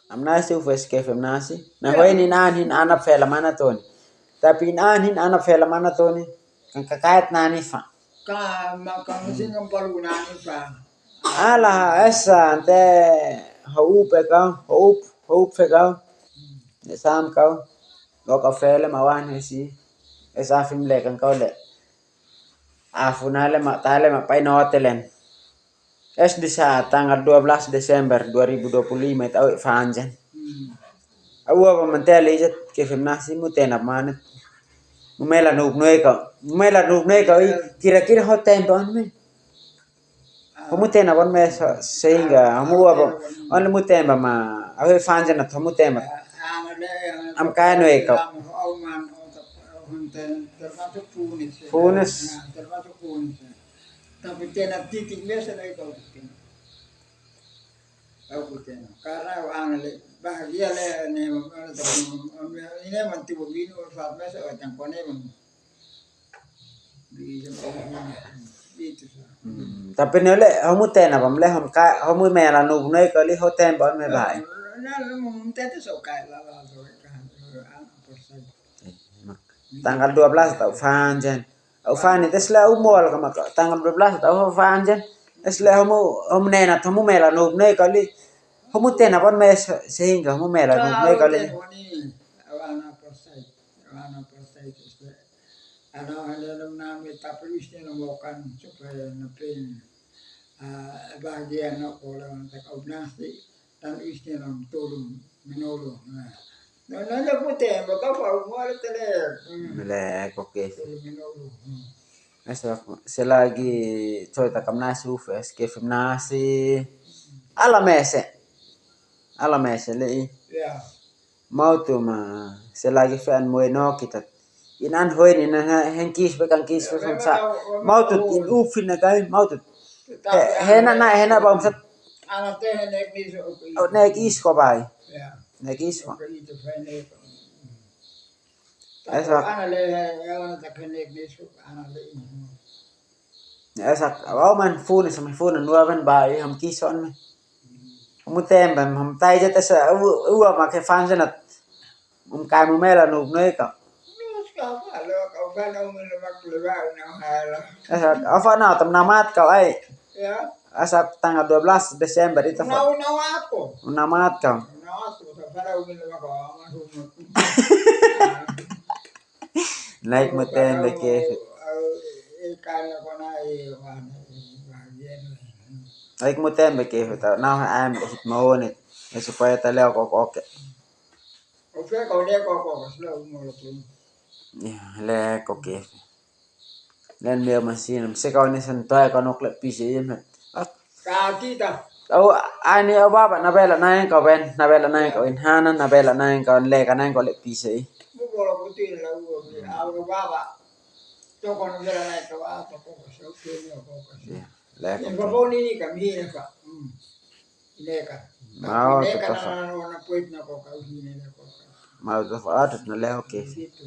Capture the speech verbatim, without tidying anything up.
Amnasi ufes kef amnasi. Na hoi ni nan hin ana fela mana toni. Tapi in an hin ana fela mana toni. Kan kakait nani fa. Ka ma ka musin kan palu nani fa. Ala esa ante houp e kau, houp, houp fe kau. Sam kau. Lo ka fele ma wan hesi. Esa fim le kan kau le. Afu nale ma tale ma pai no telen. Es di sa tanggal dua belas Desember dua ribu dua puluh lima itu awe fanjen. Awa ba mantele ijat kef amnasi mu tena manet. Mu mela nuk noe kau. Mu mela nuk noe kau i kira-kira ho temba on me. Ho mu tena bon me sehingga ho mu awa ba on mu temba ma awe fanjen at ho mu temba. Am kaya noe kau. Funes. Tapi tena titik mesa na iko tena. Au ku tena. Karena au ana le bahagia le ne ma ana ta ini man tibu binu saat mesa au tang kone man. Itu sa. Tapi ne le ho mu tena bam le ho mu ka ho mu mela nuk noe kau li ho temba on me bai. Na le mo tete so kai la la so kai. Ana persen. Tanggal dua belas tau fanjen. Au fani tes le au mol kama tanggal dua belas tau fanjen. Tes le ho mu ho mu nena ho mu mela nuk noe kau li. Ho mu tena bon me sehingga ho mu mela nuk noe kau li. Awana posai, awana posai tes le. Ana ana nam nami tapi wisnya na mokan supaya na pen. Bahagia na kola na tak au nasi. Tan wisnya na tolong menolong. Na na na ku temba kau pa umur tele. Le koke. Tolong menolong. Esa selagi coita kam nasi ufes kef amnasi. Ala mese. Ala mese le i. Ya. Mau tu ma selagi fean moe no kita. In an hoi ni na hen kis be kan kis be sa. Mau tu in ufin na kai mau tu. Hena na hena bam sat. Ana te nek ni so. Nek is ko bai. Ya. Nek is ko. Esa. Ana le ana ta nek ni so ana le. Esa au man funes me funes nua ben bai ham kison me. Ho mu temba ham tai jete sa ua ma ke fanjen at. Mu kai mu mela nuk noe kau. Esa au fa na tam namat kau ai. Esa tanggal dua belas Desember itu fa. Namat kau. Naik mu temba ke. Naik mu temba ke ta na am hit maone. Supaya ta leo ko oke. Oke kau le ko ko sila umur tu. Ya le koke. Len meo masin se kau ni santoy kau nok le pise i me. Ka kita. Au ani au baba na bela na kau ben na bela na kau in hana na bela na kau le ka na kau le pise i. Mu bolo puti la u au baba. Toko na bela na kau apa ko ko so ke ni ko ko. Ya le ko. Babo ni ni kami ni ka. Neka. Mau neka tatafa. Na na na puit na ko ka u hine na ko ka. Mau tatafa adat na leo ke. Situ.